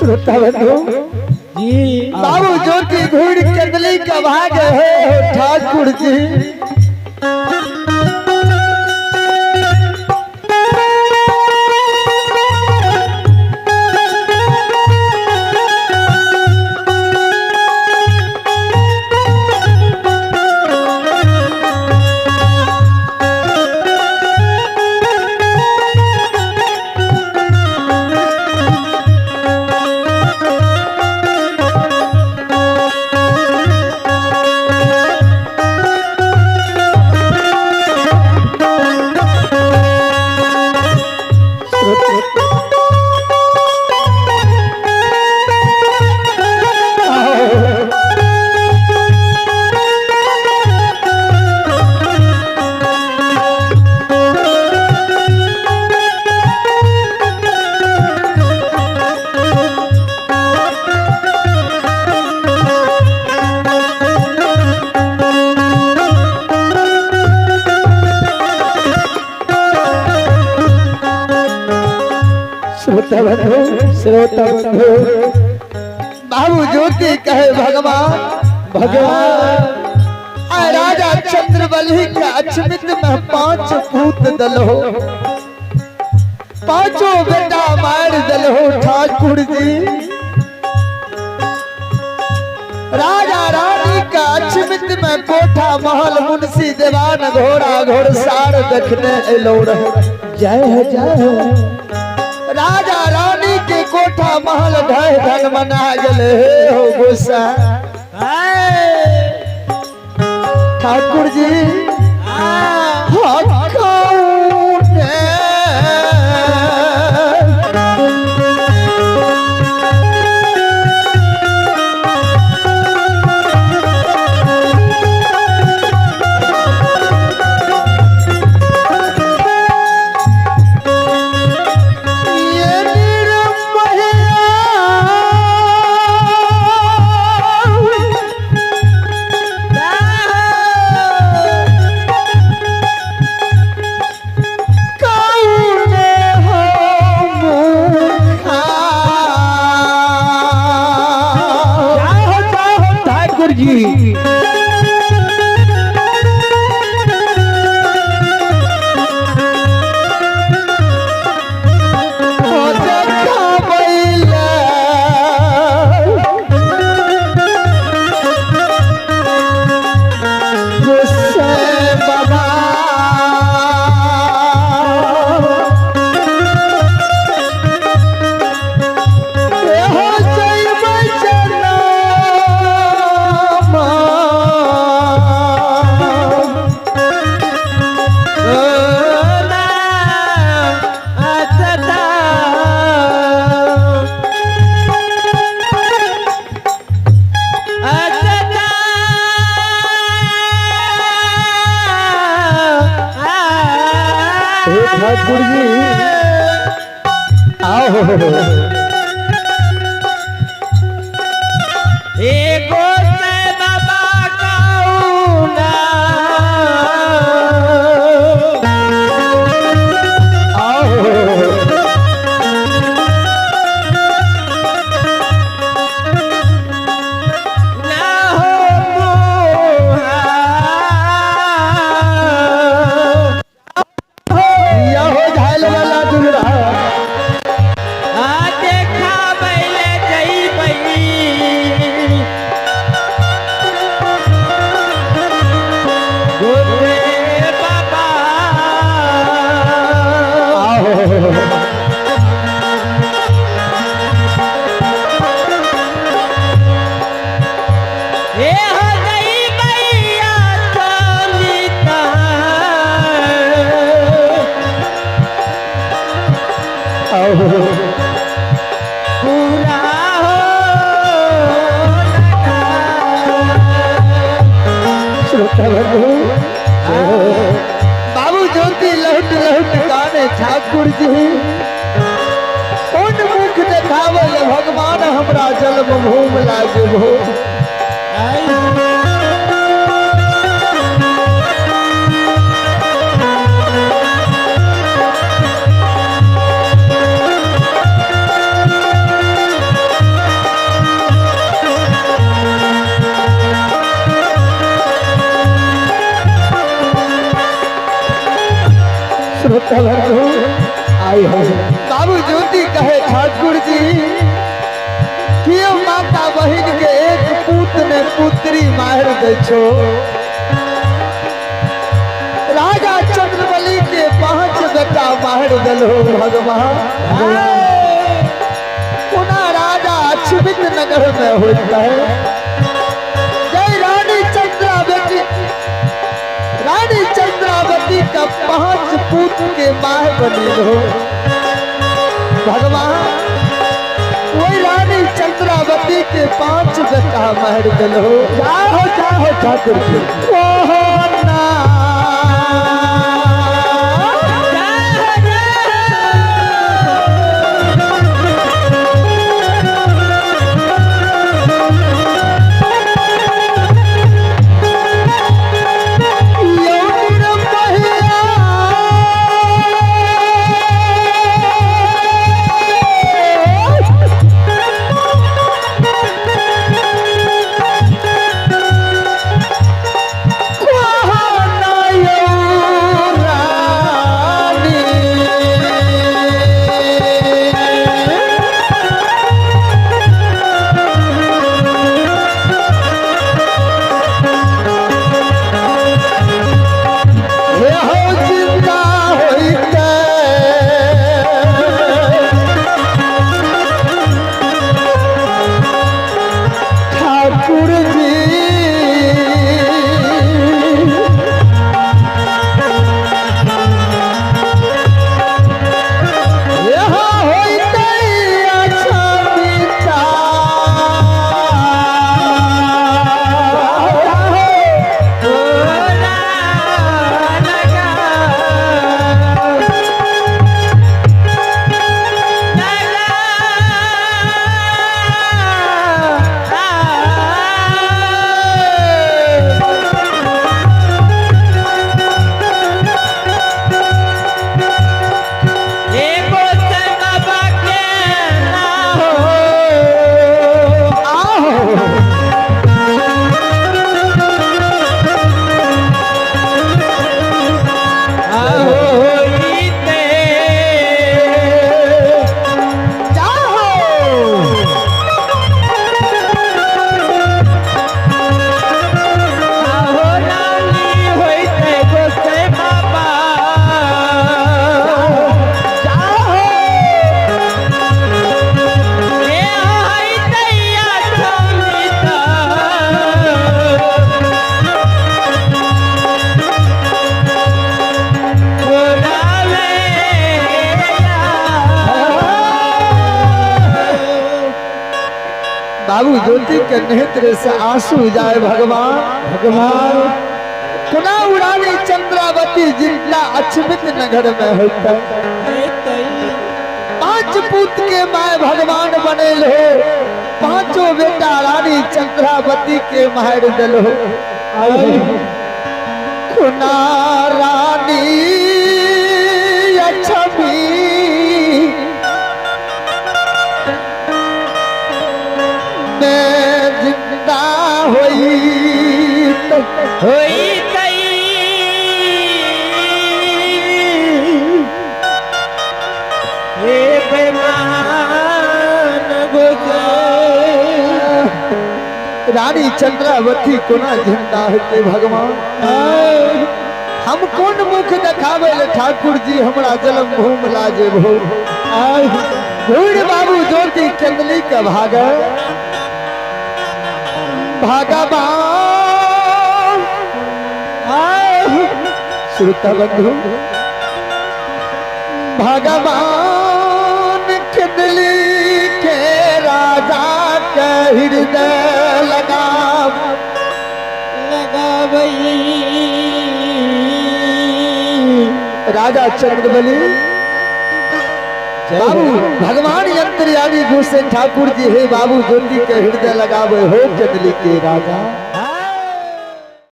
श्रोता बंधु जी। बाबू ज्योति घूर कंदली का भाग है हो ठाकुर जी। श्रोता बंधु, श्रोता बंधु, बाबू ज्योति कहे भगवान भगवान राजा चंद्रबली का अचमित में 5 पूत दल हो, पांचों बेटा मार दल हो ठाकुर जी। राजा रानी का अचमित में कोठा महल मुंशी दीवान घोड़ा घोड़सार देखने एलो रहे। जय हो जय हो। राजा रानी के कोठा महल ढह धन मना गले हे हो गुस्सा ठाकुर जी। ठाकुर जी। ठाकुर जी आओ। एगो से बाबा कौना आओ। ना हो मोहा यहो झाल वाला दुल्हा आ देखा बैले जइबई गोरे बाबा। आओ। ए हो जइबैया चलिता आओ। पूरा हो श्रोता बंधु बाबू ज्योति लहुट लहुट गाने ठाकुर जी उन मुख देखावल भगवान हमरा जन्म भूम लागे हो। श्रोता बंधु आई हो। बाबू ज्योति कहे ठाकुर जी क्यों माता बहन के एक पूत ने पुत्री मार दे छो। राजा चंद्रबली के 5 बेटा मार दलो भगवान। पुनः राजा अक्षमित नगर में होता है। जय रानी चंद्रावती, रानी चंद्रावती का 5 पुत्र के माह बने हो भगवान। वही रानी चंद्रावती के 5 बेटा मार दलो। जय हो, जय हो ठाकुर जी। ओहो ना ठाकुर जी यह होइते अच्छा पिता। आहो जाहो जाहो बाबू ज्योति के नेत्र से आंसू जाए भगवान। भगवान पुनः उड़ानी चंद्रावती जितना अक्षमित नगर में होता 5 पुत्र के माए भगवान बने हो, 5 बेटा रानी चंद्रावती के मार दल हो। खुना रानी अक्षमी में जिंदा होई रानी चंद्रावती कोना जिंदा होते भगवान। हम कौन मुख देखावे ले ठाकुर जी, हमरा जन्म भूम लाजे भो। घूर बाबू ज्योति चंदली के भाग भगवान। श्रोता बंधु भगवान चंदली के राजा के हृदय लगा राजा चंद्रबली बाबू भगवान यंत्रयामी घुसे ठाकुर जी हे बाबू ज्योति के हृदय लगावे हो चंदली के राजा।